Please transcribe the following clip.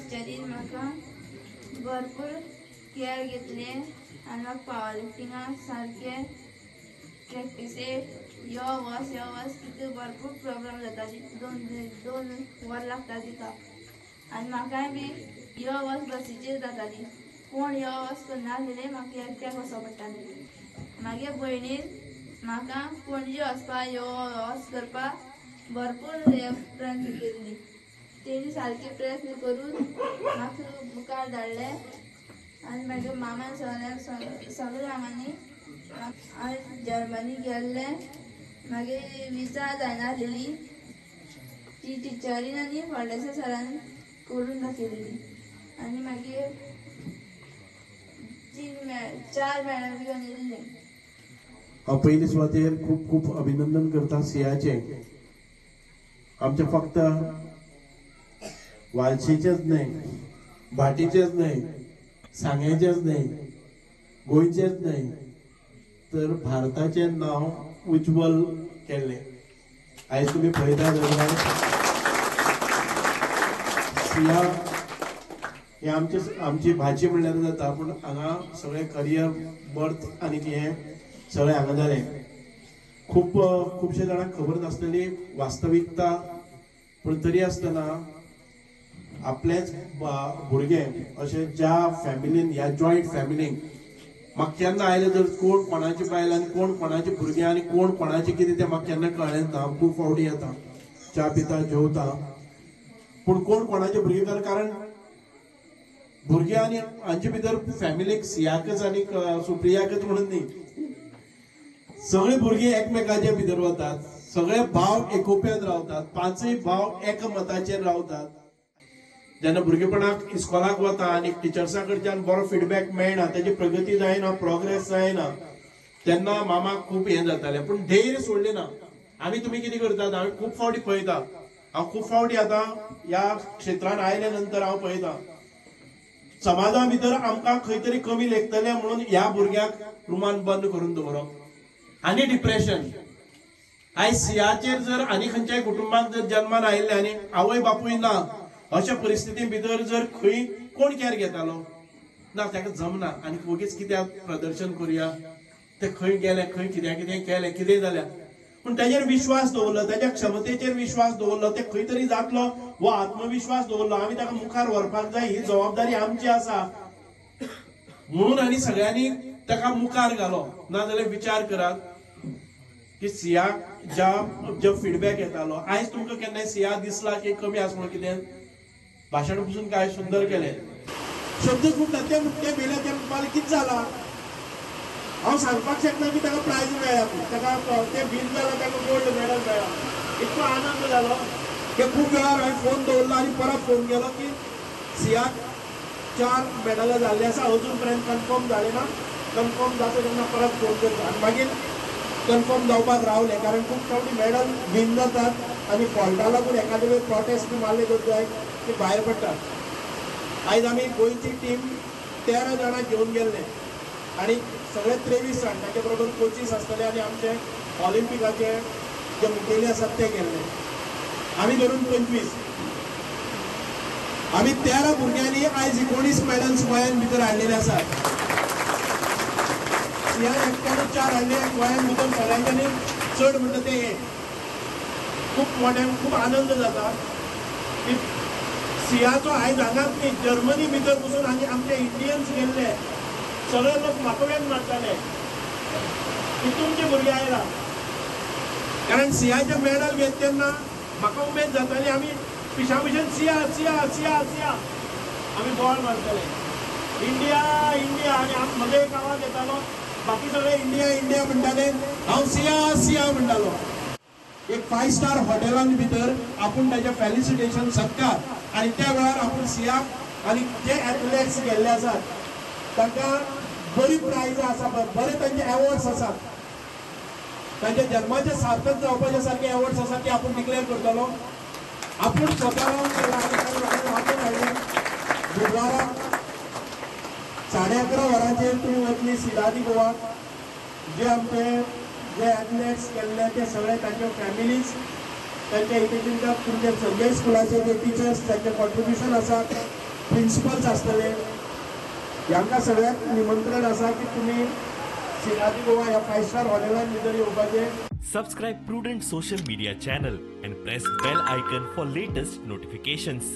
टिचरीन म्हाका भरपूर केअर घेतले आनी म्हाका पावर लिफ्टिंगाक सारकें प्रॅक्टिसेक यो वच यो वच तितून भरपूर प्रोब्लम जाताली. दोन वर लागता तिका आनी म्हाकाय बी यो वच बसीचेर जाताली. कोण यो वच करनासलें, म्हाका एकट्याक वचो पडटालें. मागीर भयणीन म्हाका पणजे वचपाक यो वच करपाक भरपूर प्रयत्न केल्ली. तेणी सारके प्रयत्न करून म्हाका मुखार धाडले आनी मागीर मामान सगळ्यांक सगळ्या मामांनी हांव जर्मनी गेल्लें. मागीर विजा जायनासलेली, ती टिचरीन आनी फळदेसाय सरान करून दाखयलेली आनी मागीर 3-4 मॅडल घेवन येयल्लें. हांव पयले सुवातेर खूब खूब अभिनंदन करता सियाचें. आमचें फक्त वालशेचेंच न्हय, भाटीचेंच न्हय, सांग्याचेंच न्हय, गोंयचेंच न्हय, तर भारताचें नांव उज्ज्वल केल्लें. आयज तुमी पळयता जाल्यार सिया हे आमची भाजी म्हणल्यार जाता, पूण हांगा सगळें करियर बर्थ आनी हें सगळें हांगा जालें. खूब खुबशे जाणांक खबर नासतली वास्तविकता, पूण तरी आसतना आपलेंच भुरगें अशें ज्या फॅमिलीन, ह्या जॉयंट फॅमिलीन म्हाका केन्ना आयलें जर कोण कोणाची बायल आनी कोण कोणाचे भुरगें आनी कोण कोणाचें कितें तें म्हाका केन्ना कळ्ळें ना. हांव खूब फावटी येता, च्या पिता, जेवता, पूण कोण कोणाचे भुरगें, कारण भुरगीं आनी हांचे भितर फॅमिलीक सियाकच आनी सुप्रियाकच म्हणून न्ही, सगळीं भुरगीं एकमेकाच्या भितर वतात, सगळे भाव एकोप्यान रावतात, पांचय भाव एकमताचेर रावतात. जेन्ना भुरगेपणाक इस्कॉलाक वता आनी टिचर्सां कडच्यान बरो फिडबॅक मेळना, तेजी प्रगती जायना, प्रोग्रेस जायना, तेन्ना मामाक खूब हें जातालें. पूण धैर्य सोडलें ना. आमी तुमी कितें करतात, हांवें खूब फावटी पळयता, हांव खूब फावटी आतां ह्या क्षेत्रान आयल्या नंतर हांव पळयता समाजा भितर आमकां खंय तरी कमी लेखतले म्हणून ह्या भुरग्याक रुमान बंद करून दवरप आनी डिप्रेशन. आयज सियाचेर जर आनी खंयच्याय कुटुंबाक जर जन्मान आयिल्ले आनी आवय बापूय ना अशा परिस्थिती भितर जर खंय कोण केअर घेतालो ना, ताका जमना आनी वगीच कित्याक प्रदर्शन करुया, ते खंय गेले, खंय कित्याक कितें केलें, कितें जालें, पूण ताजेर विश्वास दवरलो, ताज्या क्षमतेचेर विश्वास दवरलो, ते खंय तरी जातलो हो आत्मविश्वास दवरलो. आमी ताका मुखार व्हरपाक जाय, ही जबाबदारी आमची आसा म्हणून आनी सगळ्यांनी ताका मुखार घालो. नाजाल्यार विचार करात की सियाक ज्या जो फिडबॅक येतालो, आयज तुमकां केन्नाय सिया दिसला की कमी आसा म्हणून कितें भाशण पसून काय सुंदर केलें, शब्द फुटला, ते मेले, ते म्हणपाक कितें जाला हांव सांगपाक शकना की ताका प्रायज मेळ्ळा, ताका ते बीन जालां, ताका गोल्ड मेडल मेळ्ळा, इतलो आनंद जालो की खूब वेळार हांवें फोन दवरलो आनी परत फोन केलो की सियाक 4 मेडलां जाल्लीं आसा, अजून पर्यंत कन्फर्म जालें ना, कन्फर्म जाता तेन्ना परत फोन करता. आनी मागीर कन्फर्म जावपाक रावलें, कारण खूब फावटी मेडल विन जातात आनी फॉल्टा लागून एखादे वेळ प्रोटेस्ट बी मारले तर जाय ती भायर पडटात. आयज आमी गोंयची टीम 13 जाणां घेवन गेल्ले आनी सगळे 23 जाण, ताचे बरोबर कोचीस आसतले आनी आमचे ऑलिम्पिकाचे जे मुखेली आसात ते गेल्ले, आमी धरून 25. आमी 13 भुरग्यांनी आयज 19 मेडल्स गोंयान भितर हाडलेले आसात. सियान एकट्यानूच 4 हाडले गोंयान भितर, सगळ्यांच्यानी चड म्हणटा ते हे खूब मोठ्यान खूब आनंद जाता की सियाचो आयज हांगाच न्ही, जर्मनी भितर पसून आनी आमचे इंडियन्स गेल्ले सगळे लोक म्हाका मारताले की तुमचे भुरगे आयला, कारण सियाचे मेडल घेत तेन्ना म्हाका उमेद जाताली. आमी पिशा भशेन सिया सिया सिया सिया आमी बॉल मारताले, इंडिया इंडिया, आनी म्हजो एक आवाज येतालो, बाकी सगळे इंडिया इंडिया म्हणटाले, हांव सिया सिया म्हणटालो. एक 5 स्टार हॉटेलान भितर आपूण ताजे फेलिसिटेशन सत्कार आनी त्या वेळार आपूण सियाक आनी जे एथलेट्स गेल्ले आसात तांकां बरी प्रायजां आसा, बरे तांचे एवॉर्ड्स आसात, तांच्या जन्माचे सार्थक जावपाचे सारके एवॉर्ड्स आसात ते आपूण डिक्लेअर करतलो. आपूण स्वता रावन केला आनी वाचून हाडलें. बुधवाराक 11:30 वरांचेर तुमी वतली सिदादी गोवा, जे आमचे जे एथलेट्स केल्ले ते सगळे तांचे फॅमिलीज, तांचे हितचिंतक, तुमचे संजय स्कुलाचे जे टिचर्स तांचे कॉन्ट्रिब्युशन आसा, प्रिंसिपल्स आसतले. ह्यांकां सगळ्यांक निमंत्रण आसा की तुमी सिनारी गोवा ह्या 5 स्टार हॉटेलान भितर येवपाचें. Subscribe Prudent Social Media channel and press bell icon for latest notifications.